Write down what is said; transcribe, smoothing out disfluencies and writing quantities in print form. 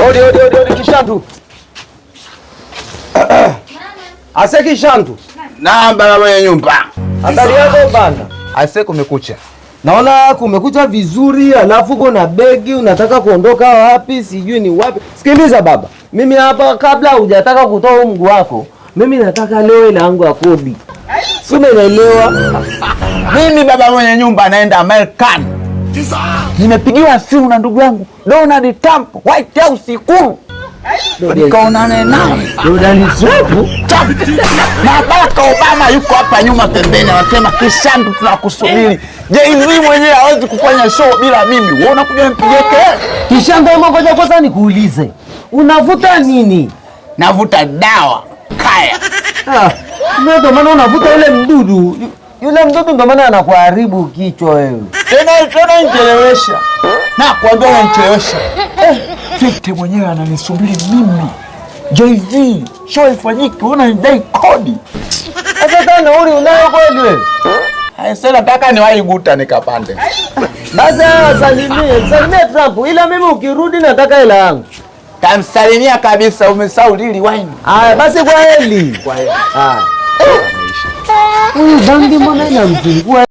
Odi, odi, odi, odi, Kishandu. Ase Kishandu. Naam, baba mwenye nyumba. Habari yako bana? Ase, kumekucha. Naona kumekucha vizuri, alafu uko na begi unataka kuondoka wapi? Sijui ni wapi. Sikiliza baba, mimi hapa kabla hujataka kutoa huu mguu wako, mimi nataka leo hela yangu ya kodi. Si umenielewa? Mimi baba mwenye nyumba naenda Marekani. Nimepigiwa simu na ndugu yangu Donald Trump, White House, Ikulu, nikaonane naye. Donald Trump? Trump. Na Barack Obama yuko hapa nyuma pembeni, anasema, "Kishandu, tunakusubiri." Jay-Z mwenyewe hawezi kufanya show bila mimi. Wewe unakuja nipigie kelele? Kishandu, ngoja kwanza nikuulize. Unavuta nini? Navuta dawa kaya. Ah, ndio maana unavuta yule mdudu. Yule mdudu ndio maana anakuharibu kichwa wewe. Tena tena nichelewesha. Na kuambia unanichelewesha. 50 mwenyewe ananisubiri mimi. Jay-Z, show ifanyike, wewe unanidai kodi. Sasa hata nauli unayo kweli wewe? Sasa nataka niwahi guta nikapande. Basi salimie, salimie Trump, ila mimi ukirudi nataka hela yangu. Tamsalimia kabisa, umesahau Lil Wayne. Haya basi, kwa heri. Kwa heri. Haya. Huyu bangi mbona inamzingua?